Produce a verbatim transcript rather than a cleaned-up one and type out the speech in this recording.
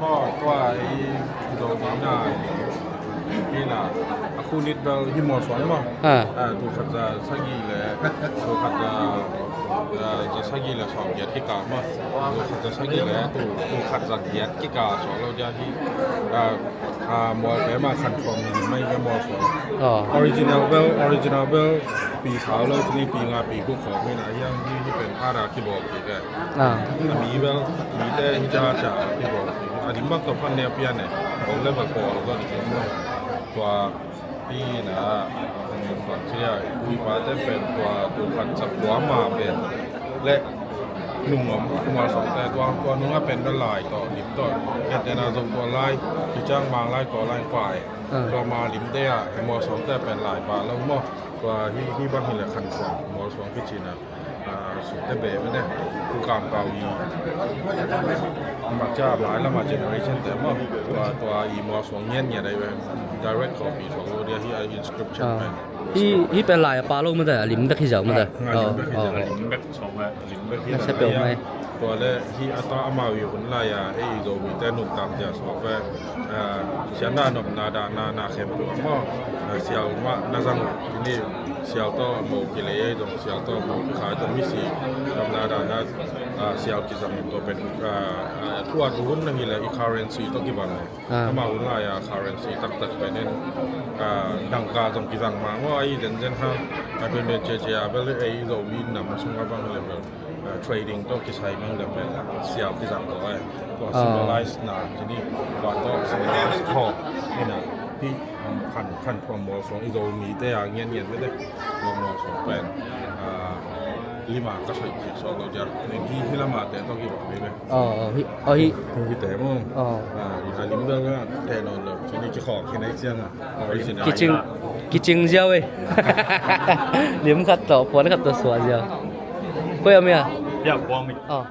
Maw, tua i Zomi na, i na, a khu nit bel hi mual suang maw. Ah. Ah, tul khat za sagih le, tul khat za, ah, za sagih le sawm giat kikal maw. Tul khat za sagih le, tul, tul khat za giat kikal suak lo dia hi. Ah, ah, mual pe ma khan suang ni mai be mual suang. Oh. Original bel, original bel, pi sau lo, tuni pi nga pi guk khawng hi na, hiang hi, hi pen para kibawl ki ve. Ah. A mi bel, mite hi ca ca hi bawl. A dim bak tawh phan ne a pian e. Bawl le bel bawl zaw ding maw. Tua hi na, tua cia, ui pa te pen tua, tua phat sak tua ma pen. Le, nung om, mual suang te tua, tua nung a pen bel lai tawh, lim tawh. Nget te na zong tua lai, ki ciang mang lai, tua lai pa e. Ah. Tua ma lim te a, mual suang te pen lai pa lo maw. Tua hi, hi bang hi le khan suang, mual suang kici na. Ah, sute be mene, tu kam kau i. Makcia mai lama generation te maw. Tua, tua i mual suang ngian ngian ai ve. Direct copy suang lo dia hi a inscription. Ah. Pen. Hi, hi pen lai a pa lo mete, a lim bek hi zau mete. Ah, a lim bek hi zau. Oh, oh. A lim bek suang ve, a lim bek hi. Na se pe mai. Tua le hi a ta amau i hun lai a, ei Zomite nuntak zia suak ve. Ah, sian na nop na da na na khem tua maw. Ah, sial ma na zang ini. Sial tawh mo kilei ei zong, sial tawh mo kikhai tawh misi. Lam na dan na, ah, sial kizang tawh pen, ah, ah, thu a tu hun na hi le i currency tawh kibang le. Ah. Ama hun lai a currency taktak pen in, ah, dangka zong kizang ma maw, ai zen zen hang, a pen pen cia cia bel ei Zomi nam sung a bang le bel. Ah, trading tawh kisai mang deuh pen sial kizang tawh ai. Tua symbolize na, cini, tua tawh symbolize khaw. Ina, hi, um, khan, khan thuam mual suang i Zomite a ngian ngian mete. Tua mual suang pen, ah, lima ka soi kik suak lo dia. Nin hi, hi lama te tawh kibang mete. Oh, oh, hi, oh, hi. Hi te maw. Oh. Ah, ina lim bel ka te non lo. Cini kikhawk, cini ciang a. Kicing, kicing ziau e. Lim khat tawh, puan khat tawh suah ziau. Koi a mi a? Ya, puan mi. Oh.